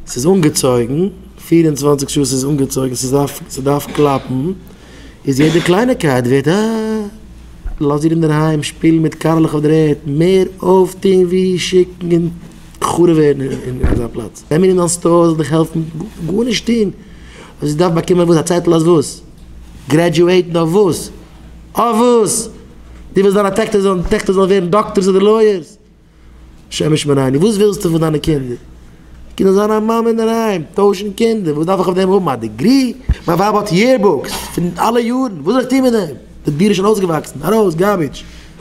ס'איז אנגעצויגן, 24 שעה ס'איז אנגעצויגן, ס'דארף, ס'דארף קלאפן, איז יעדע קלייניקייט ווערט אה. לאז איר אינדערהיים שפילן מיט קארעלעך אויף דער ערד, מער אויפטון ווי שיקן און חרוב ווערן אין אזא פלאץ. נעם איר אין דיין store זאל דיך העלפן, גארנישט טון. אז זי דארף באקומען וואס? א צעטל אז וואס? graduate ן אויף וואס? אויף וואס? דו ווילסט דיינע טעכטער זאלן טעכטער זאלן ווערן דאקטערס אדער lawyers? השם ישמרינו, וואס ווילסטו פון דיינע קינדער? קינדער זיין א מאמע אינדערהיים, טוישן קינדער, וואס דארף איך אויף דעם האבן א degree? מיין ווייב האט yearbooks פון אלע יארן, וואס זאל איך טון מיט דעם? די דירה איז שוין אויסגעוואקסן, ארויס, garbage,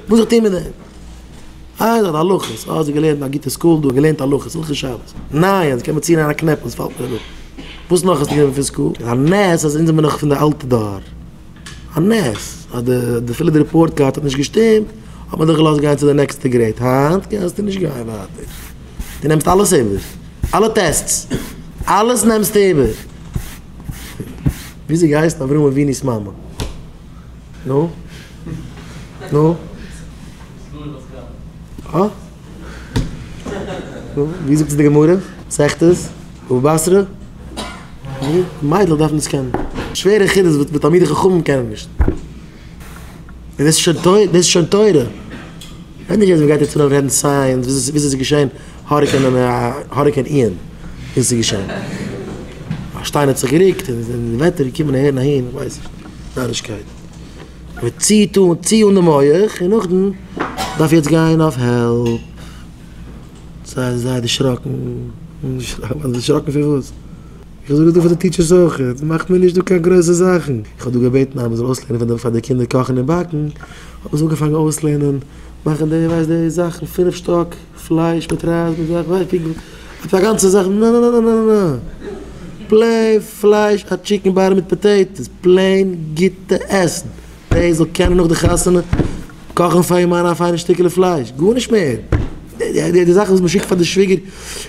וואס זאל איך טון מיט דעם? איין זאך, די הלכות, אה, זי האט געלערנט אין א גוטע school דא, געלערנט הלכות, הלכות שבת, ניין, קען מען צונעמען א קנעפל, עס פאלט מיר אראפ. וואס נאך האסטו גענומען פון school? א נס אז אונז זעמיר נאך פון די אלטע דור. א נס אז די אפילו די report card האט נישט געשטימט האט מען דיך געלאזט גיין צו די נעקסטע grade, היינט קענסטו נישט גיין ווייטער, דו נעמסט אלעס איבער, אלע tests, אלעס נעמסטו איבער. וויאזוי געהייסן אברהם אבינו'ס מאמע? נו? נו? אה? נו, ווי זאגט עס די גמרא? מסכת בבא בתרא? מיידלעך דארפן דאס קענען. שווערע חידות וואס תלמידי חכמים קענען נישט. און דאס איז שוין תורה, דאס איז שוין תורה. רעד נישט יעצט מ'גייט יעצט אנהויבן רעדן science, וויאזוי ס'איז געשען hurricane hurricane Ian, וויאזוי ס'איז געשען. א שטיין האט זיך גערוקט און די וועטער איז געקומען אהער און אהין, איך ווייס נישט. נארישקייט. מ'ציט אן, צי אן די מח, און נאכדעם דארף יעצט גיין אויף help. זיי זייער דערשראקן, דערשראקן פון וואס? איך זאג עס דא פאר די teachers אויך, מאכט מיר נישט דא קיין גרויסע זאכן, איך האב דא געבעטן אז מען זאל אויסלערנען פאר די קינדער קאכן און באקן, האט מען זיי אנגעפאנגען אויסלערנען מאכן די ווייסט די זאכן, פינף שטאק פלייש מיט רייז מיט זאכן, ווייסט עפעס א גאנצע זאך, נא נא נא נא נא נא, plain פלייש א chicken bar מיט potatoes, plain גוטע עסן. די זאל קענען נאך די חתונה קאכן פאר איר מאן א פיינע שטיקעלע פלייש, גארנישט מער. די זאכן וואס מען שיקט פאר די שוויגער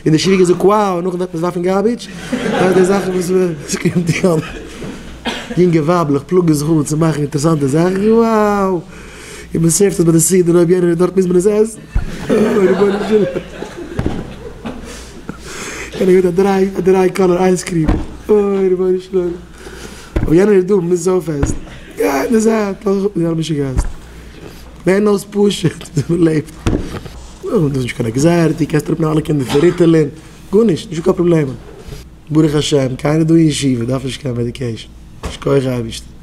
און די שוויגער זאגט wow און נאכדעם וועט מען עס ווארפן אין garbage, די זאכן וואס עס קומט אן יונגע ווייבלעך פלאגן זיך אן צו מאכן אינטערעסאנטע זאכן, wow! און מען serve ט עס ביי די סעודה און אויב יענער איז דארט מוז מען עס עסן, אוי רבונו של עולם. יענער געבט א דריי א דריי color ice cream, אוי רבונו של עולם. אויב יענער איז דא מוז עס אויפעסן. גיי אין די זייט, לאז מיך אפ מיט דיינע משוגעת. לערן אויס פשוט וויאזוי מען לעבט. דאס איז נישט קיין anxiety, קענסט אראפנעמען אלע קינדער פון Ritalin, גארנישט, נישטא קיין פראבלעמען. ברוך השם, קיינער דא אין ישיבה דארף נישט קיין medication. שכוח אייבערשטער.